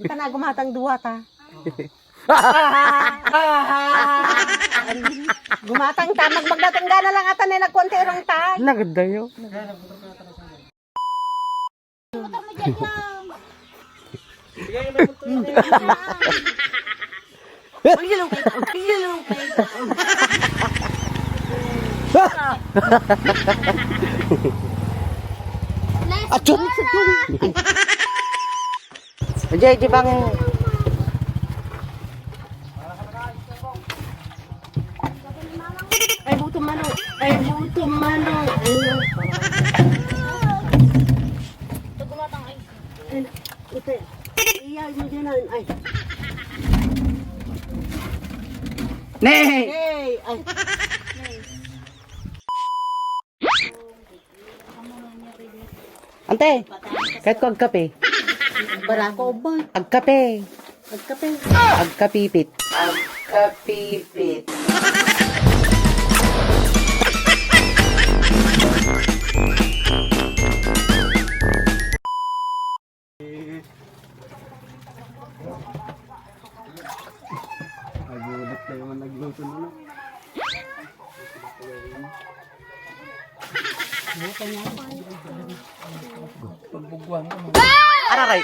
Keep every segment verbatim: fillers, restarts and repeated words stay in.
Ita na, gumatang dua ta. Gumatang ta, magmagdating gana lang ata na nagkuan ti irong ta. Nagadayo. Achut! Ajay, di bangin. Ay, buto manok. Ay, buto manok. Ay, ay, ito. Iya, mo dyan, ay. Nay! Nay! Ay. Ante, ket ko agkape. Barako, boy. Agkape. Agkape. Agkapipit. Agkapipit. Nagulat na naman nagluto na, no? Araray!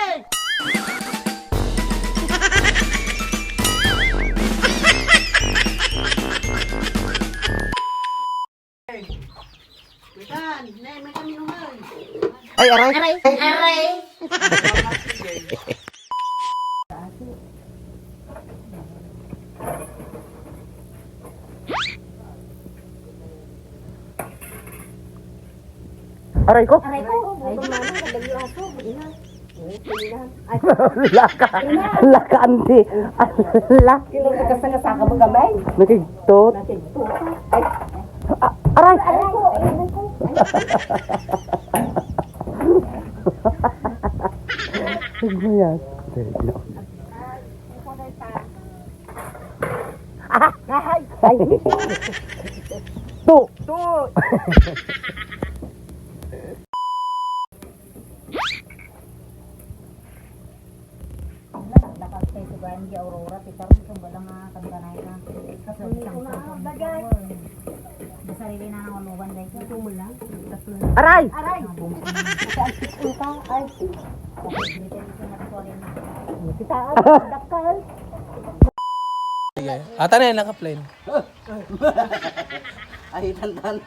Ay, aray! Aray! Aray! Aray ko! Aray ko! Ay, di mana, kadagyo aso, ina. Laka, laka, ante. Ala. Kinurta ka sa nasaka mo gamay? Nakigtot. Nakigtot. Ay. A-, aray! Aray ko! Aray ko! Nagmayat. Ay! Ay! Tu! Tu! Lakas kay sugayan di Aurora, ti tarong kung wala nga kankanay na. Kasi isang cellphone. Di sarili na nangaluban, guys. Ito mo lang. Aray! Aray! Ay. Kita, dakal. Sige. Ata na yan, naka-plane. Ay, tantan.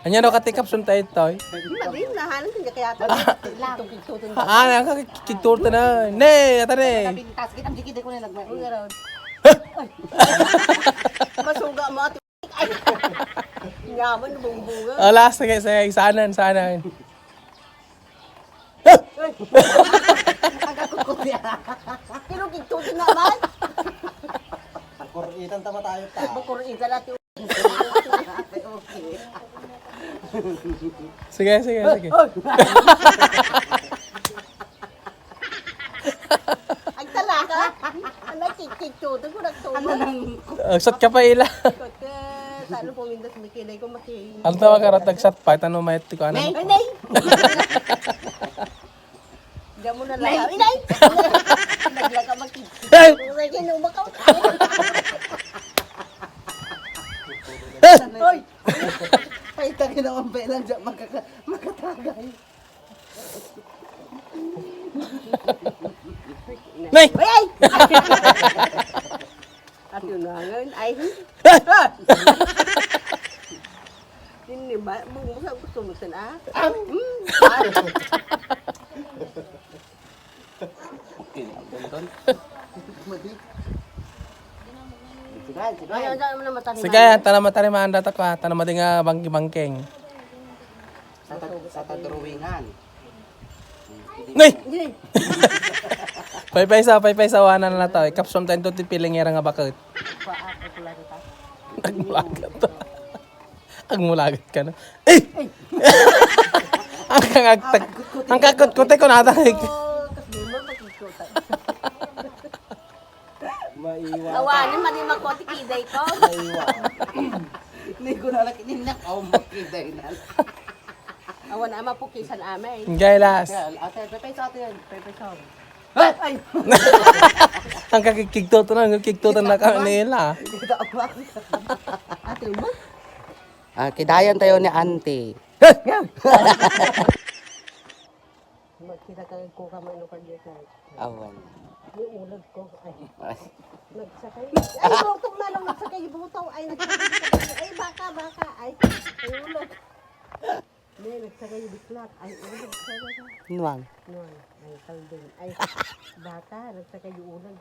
Anya no, katikap sun tayo, Toy? Mali, nahalan ko niya kaya to. Itong kigtutun. Ah, ang kakigtutun na. Ne, ata ne. Tabing tas, kitang jikide ko na nagmai. Uy, aron. Masuga mo, ate. Ay. Nyaman, bungbunga. Ala, sige, sige. Saanan, saanan. Aga ko ko siya. Pero kigtutun naman. Kuritan ta matayo ta. Makuritan natin. Sige, sige, sige. Ay, talaga? Ala, kikik, tuto, kurak, tuto. Ano nang... Agsat ka pa, ila. Ikot ka, talo pumindas, may kilay ko, maki- Ano tawag ka, rat, agsat pa? Itano, may tiko, ano? Nay, nay! Diyan mo na lang. Inay! Naglaka magkikita. Ay! Inay, kinuma ka. Hoy! Ay, tangin naman ba lang dyan? Magkaka-, magkatagay. Nay! Ay, ay! At yun na ngayon, ay. Ay! Ni ba, mo sa gusto mo tan, ah? Sige, sige. Ay, ang dami naman tayo. Sige, tana matarimaan data ka, tana madi nga bangki-bangking. Sa ta-, sa ta drawingan. Nay! Paypaysa, paypaysa, wanan na to. Ikapsam tayo ti piling era nga bakit. Nagmulagat to. Agmulagat ka na. Eh! Ang kangagtag. Ang kakutkuti ko nata. Maiwa. Awanen, madi makuha ti kiday ko. Maiwa. Hindi ko na laki ninak. Oh, makiday na. Awan ama po kisan amin. Gay, last. Kaya, ate, pepay sa ate yan. Pepay sa. Ay! Ang kakikigtotan, ang kakikigtotan na kami nila. Kita ako. Ate mo? Ah, kidayan tayo ni Auntie. Magkita ka ko ka mano ka dito. Awan. Ni ulag ko. Ay. Ay. Nagsakay. Ay, butong na lang nagsakay butaw. Ay, nagsakay. Ay, baka, baka. Ay, ay, ulag. Hindi, nagsakay biklat. Ay, ulag. Nuang. Nuang. Ay, kalding. Ay, baka, nagsakay ulag.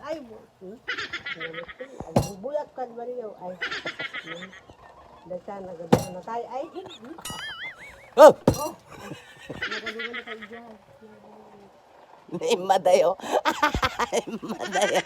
Ay, bu-, Hmm? Ay, bubuyat ka, Mario. Ay. Hmm. Dahil siya, nagaduhan na tayo. Ay. Oh! Oh! Nagaduhan na tayo dyan. Ay, madayo. Ay, madayo.